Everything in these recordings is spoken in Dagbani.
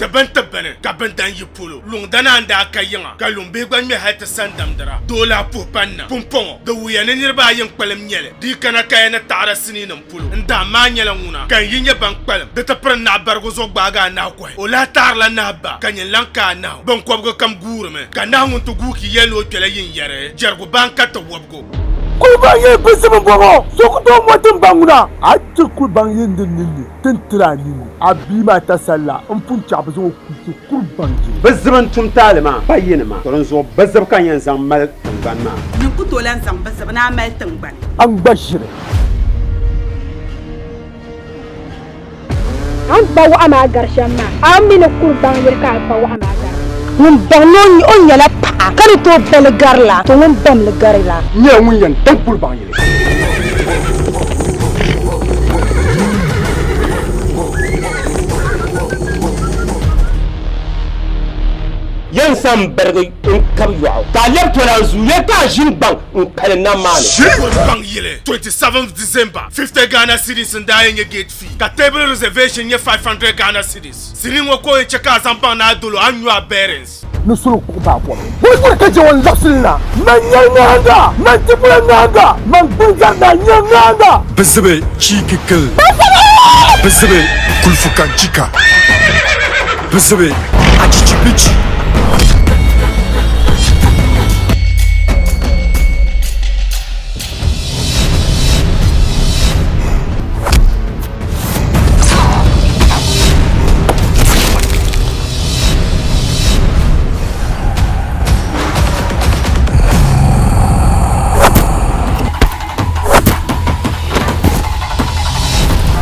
Ti bini ti bini ka bindan yi polo. Luŋ danaa n-daa ka yiŋa, ka luŋ bihi gba ŋme hal ti sandamdira. Doo lahi puhi pa n-na. Pumpɔŋɔ, di wuya ni niriba ayi n-kpalim nyɛ li. Di yi kana kaya ni taɣira siniinim polo, n dahim maa nyɛla ŋuna, ka n yi nyɛ ban kpalim, di ti piri naɣ barigu zuɣu gbaagi a nahu kɔhi. O lahi taɣirila nahu ba, ka nyin lan ka a nahu. Biŋkɔbigu kam guurimi, ka nahu ŋun ti guui ki yɛli ni o kpɛla yin yɛri, Jɛrigu ba n-ka ti wɔbigu. Kuli baŋ yi bi zim m-bɔŋɔ, so ku tooi mo tiŋgbaŋ ŋuna. A yi ti kuli baŋ yi ni ninni ti ni tiri a ninni, a bia maa tasali la m-pun chaɣ bɛ zaŋ o kuli ti kuri baŋ yili. Bɛ zibi n-tum taali maa pa yinima, to dinzuɣu bɛ zibi ka n yɛn zaŋ mali tiŋgbani maa. Nyin ku tooi lan zaŋ bɛ zibi ni a mali tiŋgbani. A ni gba ʒiri. A ni kpa waɣa maa gari shɛm maa, a mi ni kuri baŋ yiri ka a kpa waɣa maa gari. Ŋun baŋ ni o nyɛla paɣa ka ni tooi bali gari la, to ŋun bam li gari la. N nyɛla ŋun yɛn daŋ kuri baŋ yili. Yɛn sa m-barigi n-kab yɔɣu, ka a lɛbi tɔla n-zuuya ka a ʒini gbaŋ n-kpalim nam maa ni. Kuri baŋ yili, 27th December, 50 Ghana cedis n-daa yɛn nyɛ gate fee, ka table reservation nyɛ 500 Ghana cedis. Sinii ŋɔ ka o yɛn chɛ ka a zaŋ baŋ ni a dol o, a ni nyu a bearings. Ni suli kpuɣi baa bɔbi. O yuri ka je o n-labisili na. Man nyɛ ŋahinga, man tipula ŋahinga, man gbingari na nyɛ ŋahinga. Bɛ zibi chiikikili. Bɛ zibi kulifukanchika. Bɛ zibi achichibichi.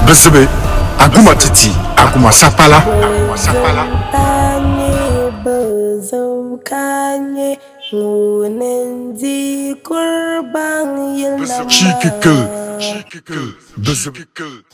Bɛ zibi Aguma titi, Aguma sapala. Chiikikili.